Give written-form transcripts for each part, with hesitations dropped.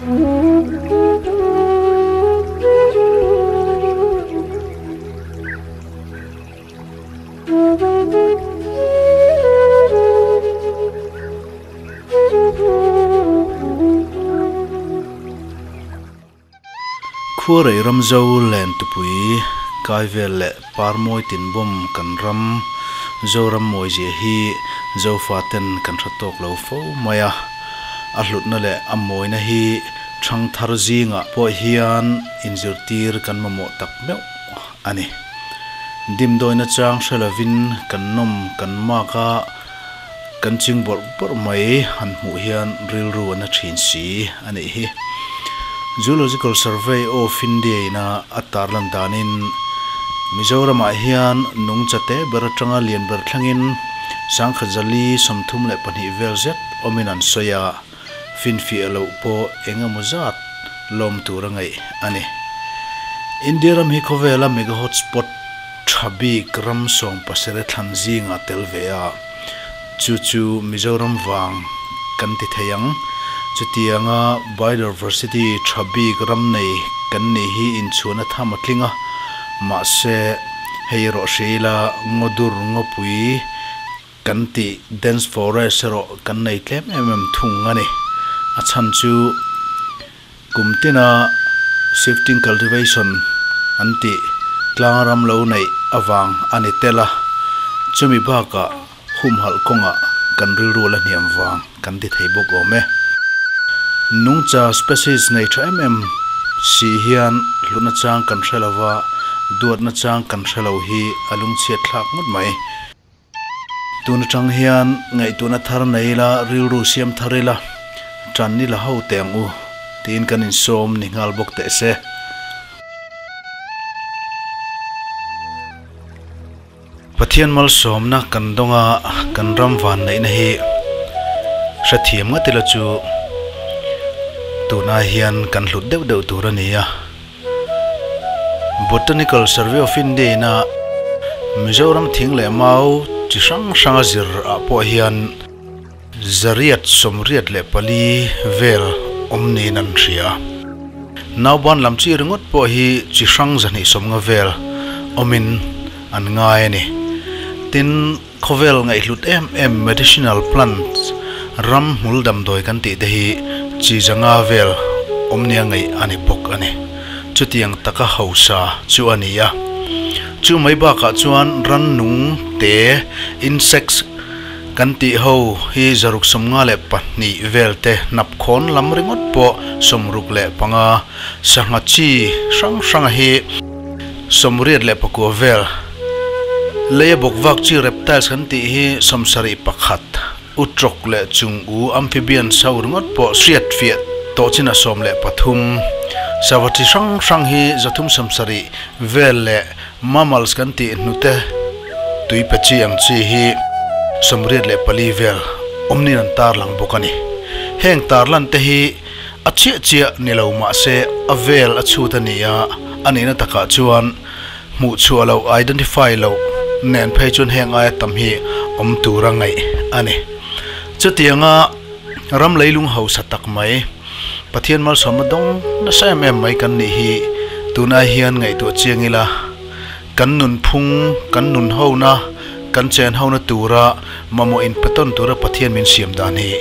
Khuarei ramzo len tupui kai vel leh parmawi tinbawm kan ram Zoram mawizia hi Zofaten kan hre tawk lo fo mai a, a hlutna leh a mawina hi thangthar zingah pawh hian inzirtir kan mamawh tak meuh a ni. Dimdawina chang hre lovin kan nawm kan mak a, kan ching bawrh bawrh mai han hmuh hian rilru a na thin si a nih hi. Zoological Survey of India ina a tarlan danin Mizoramah hian nungcha te ber atanga lian ber thlengin sangkhat zali 32 vel zet awmin an sawi a, finfiah loh pawh eng emaw zat lawm tur a ngaih a ni. India ram hi khawvela mega hotspot tha bik ram 17 thlan zingah tel ve a, chu chu Mizoram vang kan ti thei ang. Chutianga biodiversity tha bik ram nei kan nih hi inchhuahna tham a tling a, mahse hei erawh hria ila ngawdur ngawpui Kan tih dense forest erawh kan nei tlem em em thung a ni. A chhan chu kum tina shifting cultivation an tih tlang ram lo neih avang a ni tel a, chumi bakah humhalh kawngah kan rilru la hniam vang kan ti thei bawk awm e. Nungcha species nei tha em em si hian hlutna chang kan hre lova, duatna chang kan hre lo hi a lungchhiat thlak ngawt mai. Tun atang hian ngaihtuahna thar nei ila, rilru siam thar ila, tan ni la ho teh ang u tiin kan insawm ni nghal bawk teh se. Pathian malsawmna kan dawnga kan ram van neihna hi hrethiam ngat ila chu tunah hian kan hlut deuh deuh tur a ni a. Botanical Survey of India ina Mizoram thing leh mau chi hrang hrang a zir ah pawh hian 184 vel awm niin an hria a. Nauban lam chi ringawt pawh hi chi hrang 250 vel awmin an ngai a ni. Tin, khawvel ngaihhlut em em medicinal plants ram hmul damdawi kan tih te hi chi 500 vel awm nia ngaih a ni bawk a ni. Chutiang taka hausa chu a ni a. Chu mai bakah chuan rannung te, insects, kan tih ho hi 652 vel te hnap khawn lam ringawt pawh 65, sangha chi hrang hranga hi 89 vel. Leia bawk vak chi reptiles kan tih hi 71, utrawk leh chung u amphibians ho ringawt pawh hriat fiah tawh chin a 13, sava chi hrang hrang hi 370 vel leh mammals kan tih hnute tui pe chi ang chi hi 84 vel awmnin an tarlang bawk a ni. Heng tarlan te hi a chiah chiah ni lo mahse a vel a chhut a ni a, a nihna takah chuan hmuh chhuah loh, identify loh, nen phei chuan heng aia tam hi awm tur a ngaih a ni. Chutianga ram leilung hausa tak mai, Pathian malsawmna dawng nasa em em mai kan nih hi tunai hian ngaihtuah chiang ila, kan nunphung, kan nun hona, kan chen hona tura mamawh inpetawn tura Pathian min siam dan hi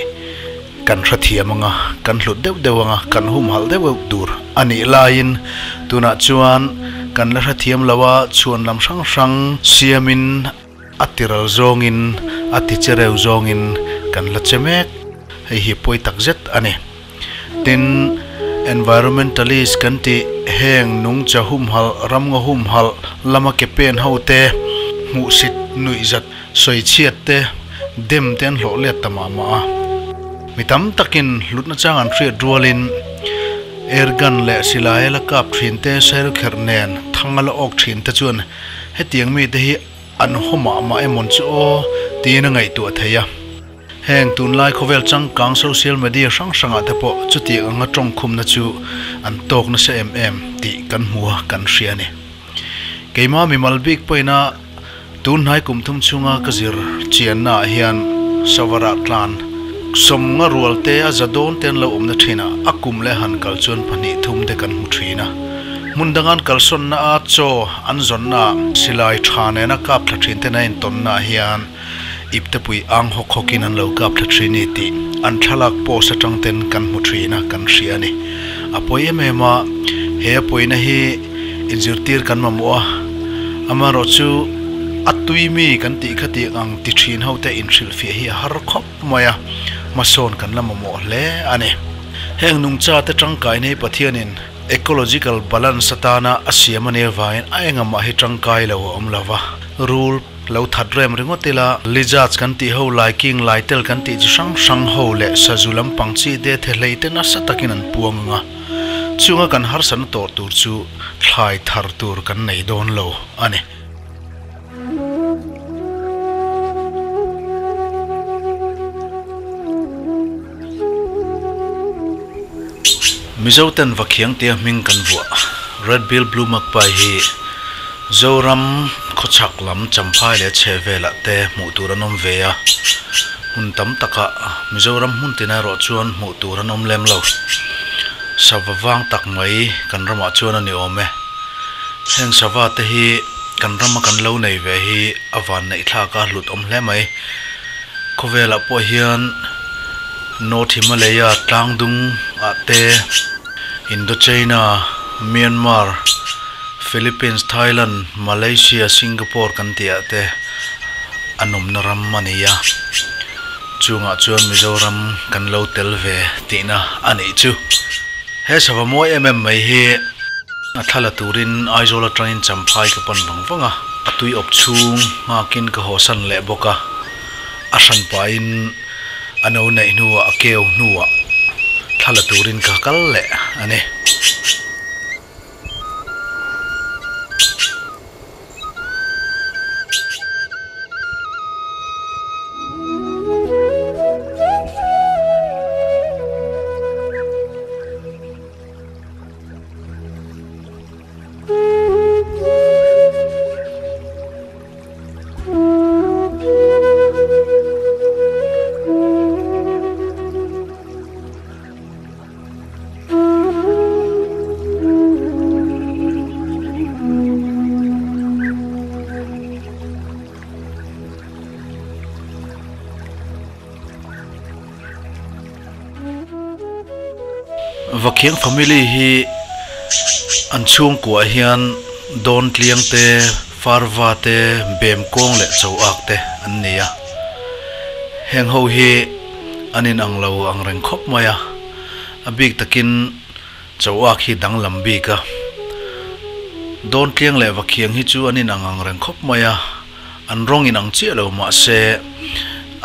kan hrethiam anga, kan hlut deuh deuh anga, kan humhalh deuh deuh tur a nih laiin tunah chuan kan la hrethiam lo a, chhuan lam hrang hrang siamin a tiral zawngin, a tichereu zawngin kan la che mek. Hei hi pawi tak zet a ni. Tin, environmentalist kan tih heng nungcha humhalh, ramngaw humhalh lama ke pen ho te, hmuhsit, nuihzat, sawichhiat te, dem te an hlawh let ta mah mah a. Mi tam takin hlutna chang an hriat rualin airgun leh silai la kap thin te, sairukherh nen thang a la awk thin te chuan hetiang mite hi an haw mah mah emawn chu aw tiin a ngaihtuah thei a. Heng tunlai khawvel changkang social media hrang hrangah te pawh chutiang anga tawngkhumna chu an tawk nasa em em tih kan hmu a, kan hria a ni. Keimah mimal bik pawhin a tun hnai kum thum chhunga ka zir chiannaah hian Savara tlan Sawmnga rual te a za dawn te an lo awmna thinah a kum leh han kal chuan pahnih thum te kan hmu thin a. Hmun dang an kalsawnna a chaw an zawnna ah silai tha nena kap thla thin ten a intawnna ah hian iptepui ang hawk hawk in an lo kap thla thin ni tih an thlalak post atang ten kan hmu thin a kan hria a ni. A pawi em em a, he a pawina hi inzirtir kan mamawh a, amaherawhchu a tui mi kan tih kha tih ang ti thin ho te inhrilhfiah hi a har khawp mai a, hmasawn kan la mamawh hle a ni. Heng nungcha te tangkaina hi Pathianin ecological balance atana a siam a nih avangin a engah mah hi tangkai lo a awm lo va, rul lo that rem ringawt ila lizards kan tih ho, laiking, laitel kan tih chi hrang hrang ho leh sazu lampang chi te thehlei te nasa takin an puang ang a, chunga kan harsatna tawh tur chu thlai thar tur kan nei dawn lo a ni. Mizo ten Vakhiang tia hming kan vuah Red Bill Blue Magpie hi Zoram khawchhak lam Champhai leh chhehvelah te hmuh tur an awm ve a, hmun tam takah Mizoram hmun tina erawh chuan hmuh tur an awm lem lo. Sava vang tak mai kan ramah chuan a ni awm e. Heng sava te hi kan rama kan lo nei ve hi a van neih thlak a hlut awm hle mai. Khawvelah pawh hian North Himalaya tlangdung ah te, Indochina, Myanmar, Philippines, Thailand, Malaysia, Singapore kan tih ah te a nawmna ram a ni a. Chungah chuan Mizoram kan lo tel ve tihna a nih chu. He sava mawi em em mai hi a thla la turin Aizawl atangin Champhai ka pan vang vang a, a tui awp chhung nghakin ka hawsan leh bawk a, a hran pahin a no neih hnuah a keu hnuah thla la turin ka kal leh a ni. Vakhiang family hi an chhungkuah hian dawn tliang te farva te bem kawng leh cho ak te an ni a heng ho hi an in ang lo ang reng khawp mai a a bik takin cho ak hi danglam bik a dawn tliang leh vakhiang hi chu an in ang ang reng khawp mai a. An rawng in ang chiah lo mahse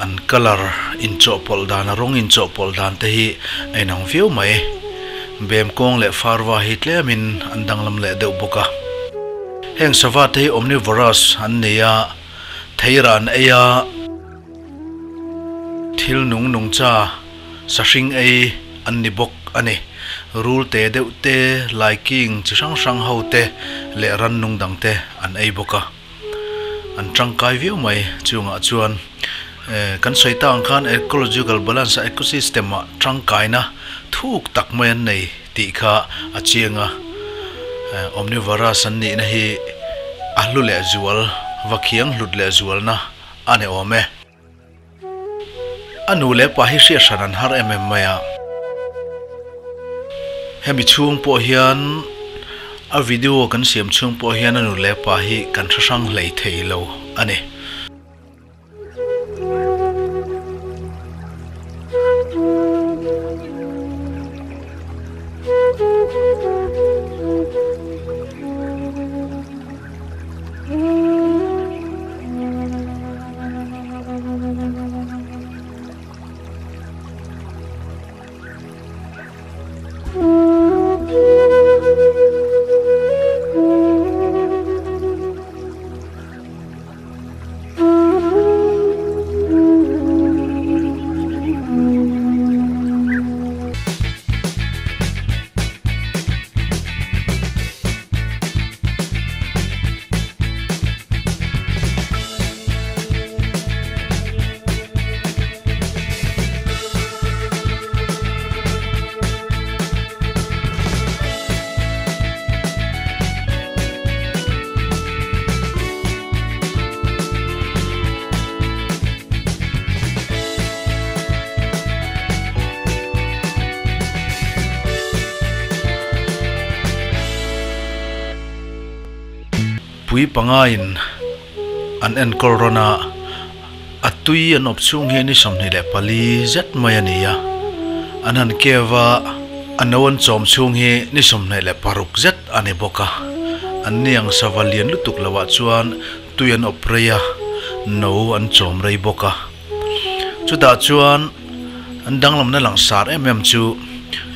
an colour inchawhpawlh dan a rawng inchawhpawlh dan te hi a inang viau mai. Bem kawng leh farva hi tlemin an danglam leh deuh bawk a. Heng sava te hi omnivorous an ni a, theirah an ei a, thil nung nungcha sahring ei an ni bawk a ni. Rul te deuh te, laiking chi hrang hrang ho te leh rannung dang te an ei bawk a. An tangkai viau mai chungah chuan kan sawi tak ang khan ecological balance a ecosystem ah tangkaina thuk tak mai an nei tih kha a chiang a omnivorous an nihna hi a hlu leh zual va khiang hlut leh zualna a ni awm e. A nu leh pa hi hriat hran an har em em mai a, hemi chhung pawh hian a video kan siam chhung pawh hian a nu leh pa hi kan hre hrang hlei thei lo a ni. Pui pangain an enkawl rawn a, a tui an awp chhung hi ni 24 zet mai a ni a. An han keu a, a no an chawm chhung hi ni 26 zet a ni bawk a. An ni ang sava lian lutuk lohah chuan tui an awp rei a, no an chawm rei bawk a. Chutah chuan an danglamna langsar em em chu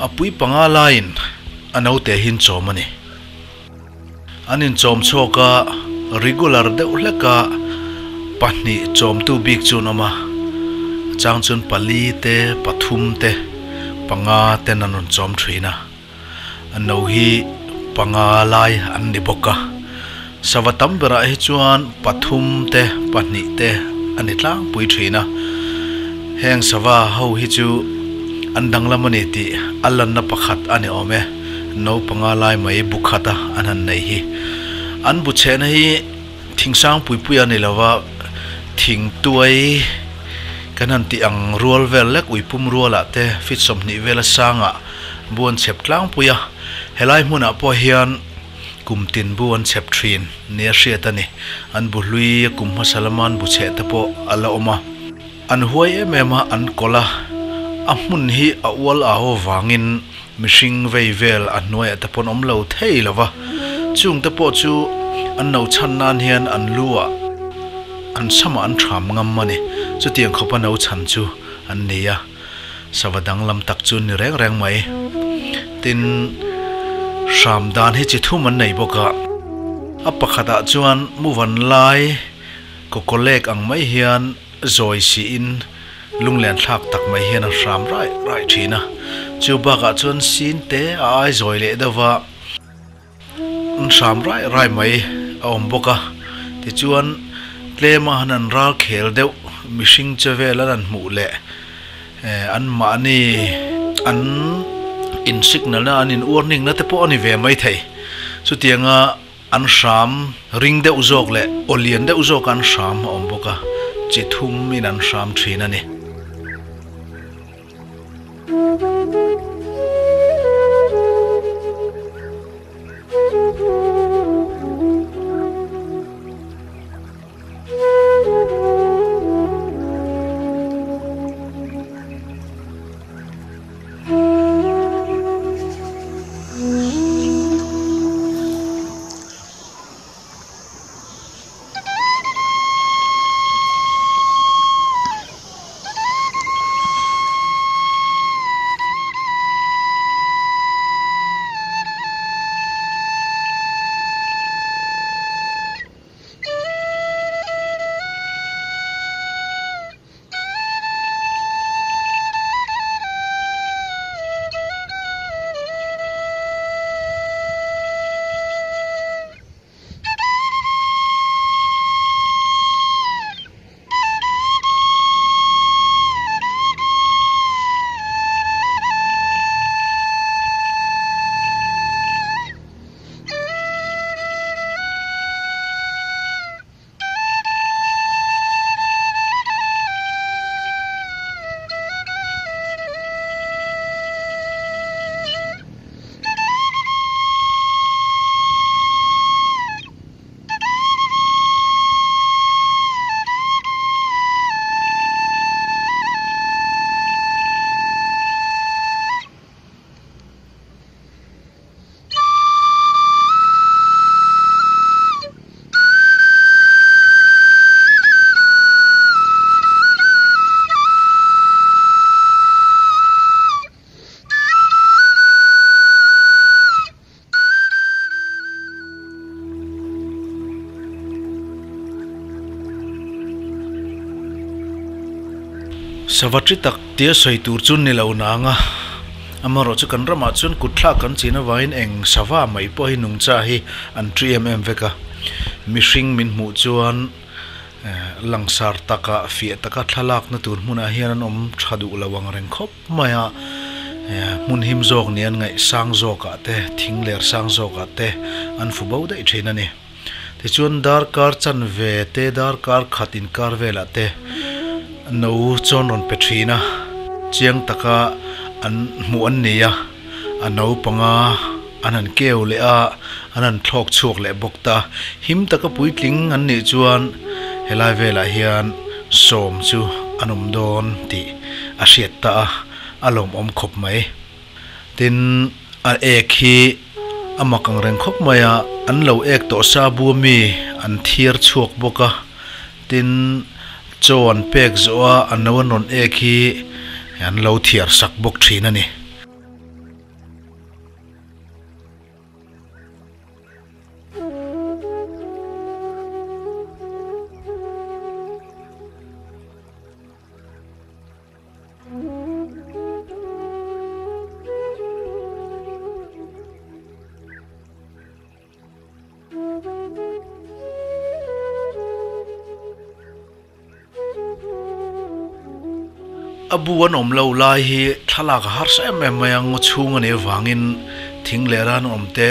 a pui panga laiin a note hi an chawm a ni. An inchawm chhuak a, regular deuh hlek a, pahnih chawmtu bik chu an awm a, a chang chuan pali te, pathum te, panga ten an rawn chawm thin a, a no hi panga lai an ni bawk a, sava tam berah hi chuan pathum te, pahnih te a ni tlangpui thin a, heng sava ho hi chu an danglam a ni tih a lanna pakhat a ni awm e. Naupanga lai mai bu khat a an han nei hi. An bu chhehna hi thingsang pui pui a ni lo va, thing tuai kan han tih ang rual vel lek uipum rualah te feet 20 vela sangah bu an chhep tlangpui a. Helai hmunah pawh hian kum tin bu an chhep thin nia hriat a ni. An bu hlui a kum hmasa lama an bu chheh te pawh a la awm a. An huai em em a, an kawlh a, a hmun hi a ual au avangin Mihring vei vel a hnuaiah te pawn awm lo thei lo va, chung te pawh chu an no chhan nan hian an lu ah an samah an thram ngam a ni. Chutiang khawpa no chhan chu an ni a, sava danglam tak chu an ni reng reng mai. Tin, hram dan hi chi thum an nei bawk a, a pakhatah chuan muvan lai kawkawlek ang mai hian Zawi siin lunglen thlak tak mai hian a hram raih raih thin a, chu bakah chuan sin te a ai zawi leh deuh va, an hram raih raih mai a awm bawk a, tichuan tlema han an ral khel deuh mihring che vel an han hmuh leh an mahni an in signal na an in warning na te pawh a ni ve maithei chutianga. An hram ring deuh zawk leh aw lian deuh zawk an hram a awm bawk a, chi thum in an hram thin a ni. Sava ṭi tak tia sawi tur chu ni lo nang a, amaherawhchu kan ramah chuan kut thlak kan chin avangin eng sava mai pawh hi nungcha hi an ṭi em em vek a, mihring min hmuh chuan langsar taka fiah taka thlalakna tur hmunah hian an awm ṭha duh lo ang reng khawp mai a, hmun him zawk nia an ngaih sang zawkah te thing ler sang zawkah te an fu bo daih ṭhin a ni. Tichuan darkar chanve te darkar khat inkar velah te no chuan rawn pe thin a, chiang taka an hmuh an ni a, a no panga an han keu leh a, an han thlawk chhuak leh bawk ta. Him taka puitling an nih chuan helai velah hian sawm chu an awm dawn tih a hriat ta a, a lawmawm khawp mai. Tin, a ek hi a mak ang reng khawp mai a, an lo ek tawh sa bu ami an thiar chhuak bawk a, tin, chaw an pek zawh a, a no an rawn ek hi an lo thiar sak bawk thin a ni. A bu an awm lo lai hi thlalak a harsa em em mai a, ngaw chhung a nih avangin thing leh ran awm te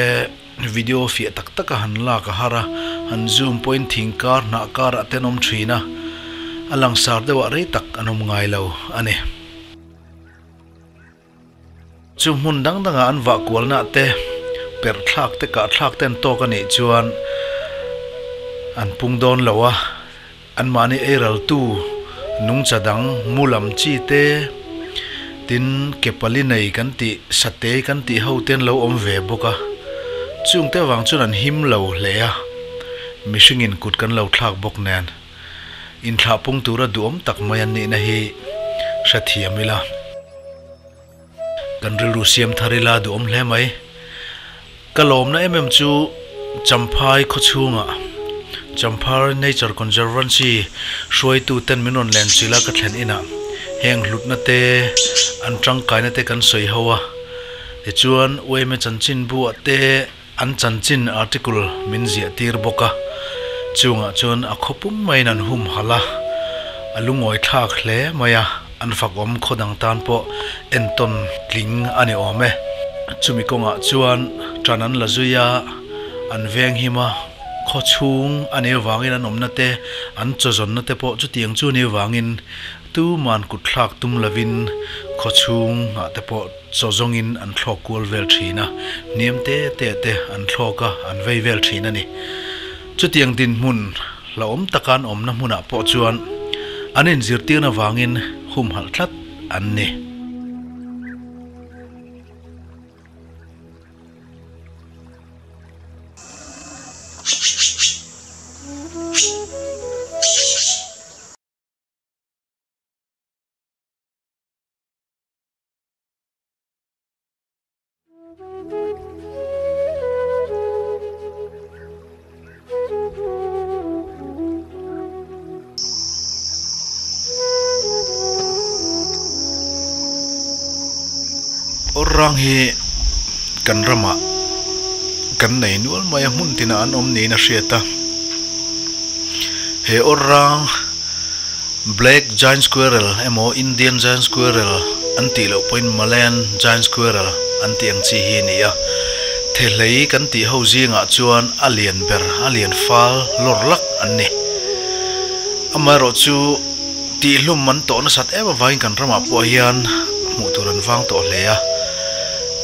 video fiah tak tak a han lak a har a, han zoom pawhin thing kar hnah karah te an awm thin a, a langsar deuhah rei tak an awm ngai lo a ni. Chu hmun dang dangah an vah kualna te, perh thlak te, kah thlak te an tawk a nih chuan an pung dawn lo a, anmahni eiraltu nungcha dang mu lam chi te, tin ke pali nei kan tih, sate kan tih ho te an lo awm ve bawk a, chungte avang chuan an him lo hle a, mihringin kut kan lo thlak bawk nen. Inthlah pung tura duhawm tak mai an nihna hi hrethiam ila. Kan rilru siam thar ila duhawm hle mai. Ka lawmna em em chu Champhai khawchhungah Champhar Nature Conservancy hruaitu ten min rawn len chilh a ka thlen inah heng hlutna te an tangkaina te kan sawi ho a. Tichuan UMA chanchinbu ah te An chanchin article min ziah tir bawk a, chungah chuan a khaw pum maiin an humhalh a, a lungawi thlak hle mai a, an fakawm khaw dang tan pawh entawn tling a ni awm e. Chumi kawngah chuan tan an la zui a, an veng him a, khaw chhung a nih avangin an awmna te, an chawzawnna te pawh chutiang chu a nih avangin tuman kut thlak tum lovin khaw chhungah te pawh Chaw zawngin an thlawk kual vel thin a, hniam te te te an thlawk a, an vei vel thin a ni. Chutiang dinhmun hlauhawm taka an awmna hmunah pawh chuan an inzirtirna vangin humhalh tlat an ni. Awrrang hi kan ramah kan nei nual mai a hmun tinah an awm niin a hriat a he awrrang Black giant squirrel emaw Indian giant squirrel an tih loh pawhin Malayan giant squirrel an tih ang chi hi a ni a. Thehlei kan tih ho zingah chuan a lian ber, a lian fal lawr lak an ni. Amaherawhchu tihhlum an tawh nasat em avangin kan ramah pawh hian hmuh tur an vang tawh hle a.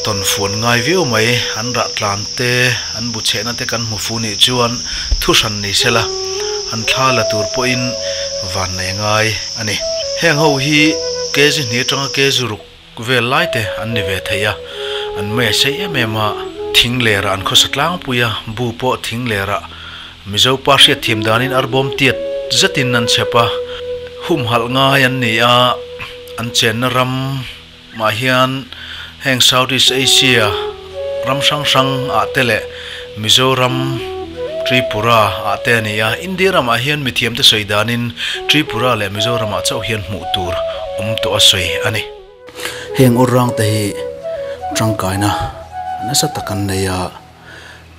Tawn fuan ngai viau mai, an rah tlan te, an bu chhehna te kan hmu fu nih chuan thu hran ni sela, an thla la tur pawhin van nei ngai a ni. Heng ho hi kg hnih atanga kg ruk vel lai te an ni ve thei a, an mei a sei em em a, thing lerah an khawsa tlangpui a, bu pawh thing lerah Mizo pa hriatthiam danin arbawm tiat zetin an chhep a, humhalh ngai an ni a, an chenna ram Mah hian heng Southeast Asia ram hrang hrang ah te leh Mizoram, Tripura ah te a ni a. India ramah hian mithiam te sawi danin Tripura leh Mizoram ah chauh hian hmuh tur awm tawh a sawi a ni. Heng awrrang te hi tangkaina nasa tak an nei a,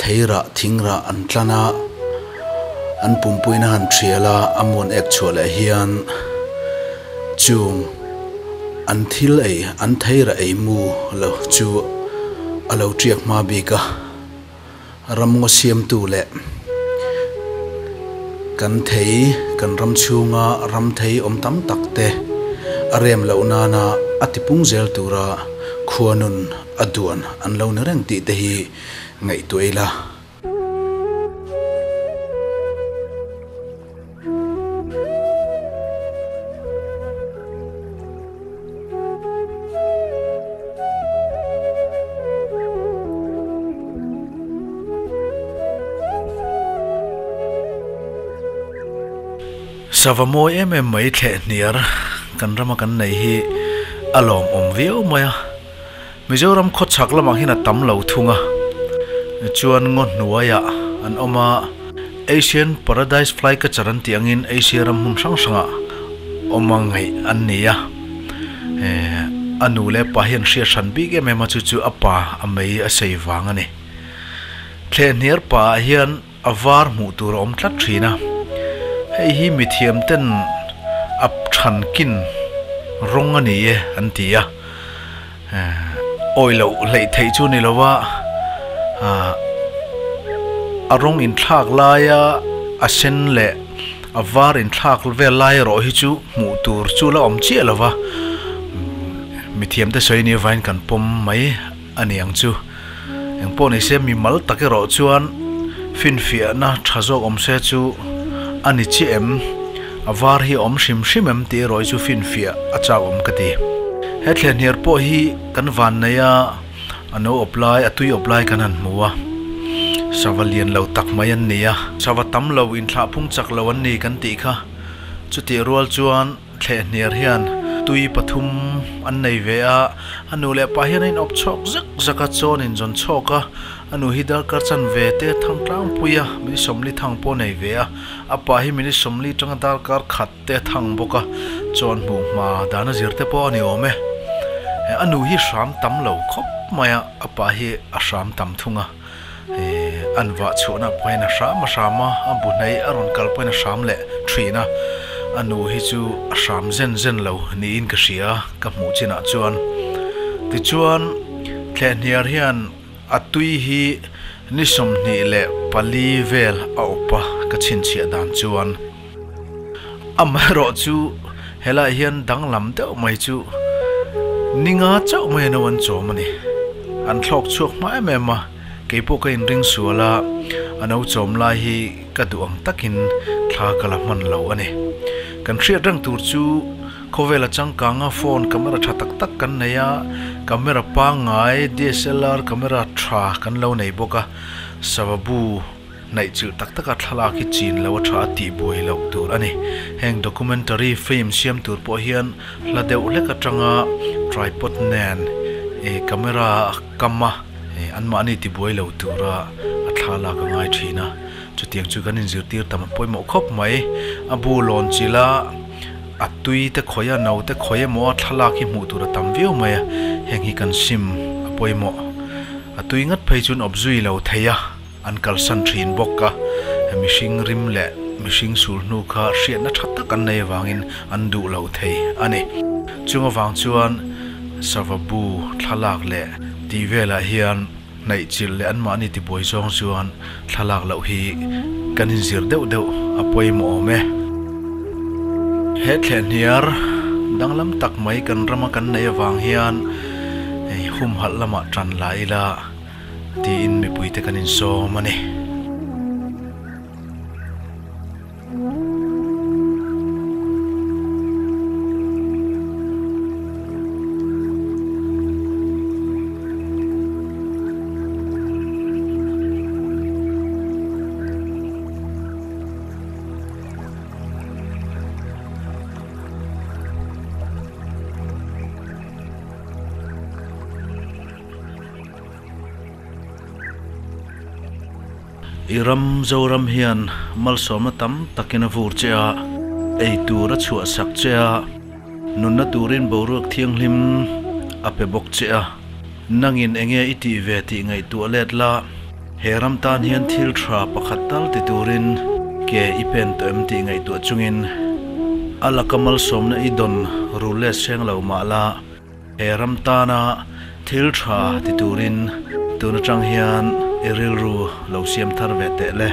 theirah thingrah an tlan a, an pumpuina han thial a, a muan ek chhuah leh hian chung an thil ei an theirah ei mu lo chu a lo tiak hma bik a, ramngaw siamtu leh kan thei kan ram chhunga ram thei awm tam tak te a rem loh nana a tipung zel tura. Khuanun a duan an lo ni reng tih te hi ngaihtuah ila. Sava mawi em em mai thleh hniar kan rama kan nei hi a lawmawm viau mai a. Mizoram khawchhak lamah hian a tam lo thung a, chuan ngaw hnuaiah an awm a, Asian Paradise Flycatcher an tih angin Asia ram hmun hrang hrangah awm a ngaih an ni a, a nu leh pa hian hriat hran bik em em a, chu chu a pa a mei a sei vang a ni. Thlehhniar paah hian A var hmuh tur a awm tlat thin a, hei hi mithiam ten a than kin rawng a ni e an ti a, awi loh hleih theih chu ni lo a, a rawng inthlak laia a sen leh a var inthlak vel lai erawh hi chu hmuh tur chu la awm chiah lo va, mithiam te sawi ni avain kan pawm mai a ni ang chu. Engpawh ni se mi mal tak erawh chuan finfiahna tha zawk awm se chu a ni chiah em? A var hi a awm hrim hrim em tih erawh hi chu finfiah a chak awm ka ti. He thlenhniar pawh hi kan van nei a, a no awp lai, a tui awp lai kan han hmu a, sava lian lo tak mai an ni a. Sava tam lo, inthlah phung chak lo an ni kan tih kha. Chutih rual chuan Thlehhniar hian tui pathum an nei ve a, a nu leh pa hian a inawp chhawk zak zak a, chawn inzawn chhawk a, a nu hi darkar chan ve te thang tlangpui a, minute sawmli thang pawh a nei ve a, a pa hi minute sawmli tanga darkar khat te thang bawk a, chawn hmuh hma dan a zir te pawh a ni awm e. A nu hi hram tam lo khawp mai a, a pa hi a hram tam thung a, an vah chhuahna pawhin a hram a hram a, a bu hnaih a rawn kal pawhin a hram leh thin a, a nu hi chu a hram zen zen lo niin ka hria ka hmuh chinah chuan. Tichuan thlehhniar hian a tui hi ni 24 vel a awp a ka chhinchhiah dan chuan. Amaherawh chu helaiah hian danglam deuh mai chu ninga chauh mai ano an chawm a ni. An thlawk chhuak hma em em a, keipawh ka inring sual a, a no chawm lai hi ka duh ang takin thla ka la hman lo a ni. Kan hriat reng tur chu khawvela changkanga phone camera tha tak tak kan nei a, camera pangngai DSLR camera tha kan lo nei bawk a, savabu Hnaih chilh tak taka thlalak hi chin lo a tha a tih buai loh tur a ni. Heng documentary film siam tur pawh hian hla deuh hlek atanga tripod nen camera a kam a, anmahni tibuai lo tura a thlalak a ngai thin a. Chutiang chu kan inzirtir tam a pawimawh khawp mai. A bu lawn chilh a, a tui te khawih a, no te khawih emaw a thlalak hi hmuh tur a tam viau mai a, heng hi kan sim a pawimawh. A tui ngat phei chuan awp zui lo thei a. An kalsan thin bawk a, mihring rim leh mihring sul hnu kha hriatna tha tak an nei avangin an duh lo thei a ni. Chung avang chuan sava bu thlalak leh tih velah hian hnaih chilh leh anmahni tibuai zawng chuan thlalak loh hi kan inzir deuh deuh a pawimawh awm e. He thlehhniar danglam tak mai kan rama kan neih avang hian humhalh lamah tan la ila. Tiin mipuite kan insawm a ni. I ram Zoram hian malsawmna tam takin a vur che a, ei tur a chhuah sak che a, nunna turin boruak thianghlim a pe bawk che a. Nangin enge i tih ve tih ngaihtuah let la, he ram tan hian thil tha pakhat tal ti turin ke i pen tawh em tih ngaihtuah chungin a laka malsawmna i dawn rul let seng lo mah la, He ram tana thil tha ti turin tun atang hian i rilru lo siam thar ve teh le.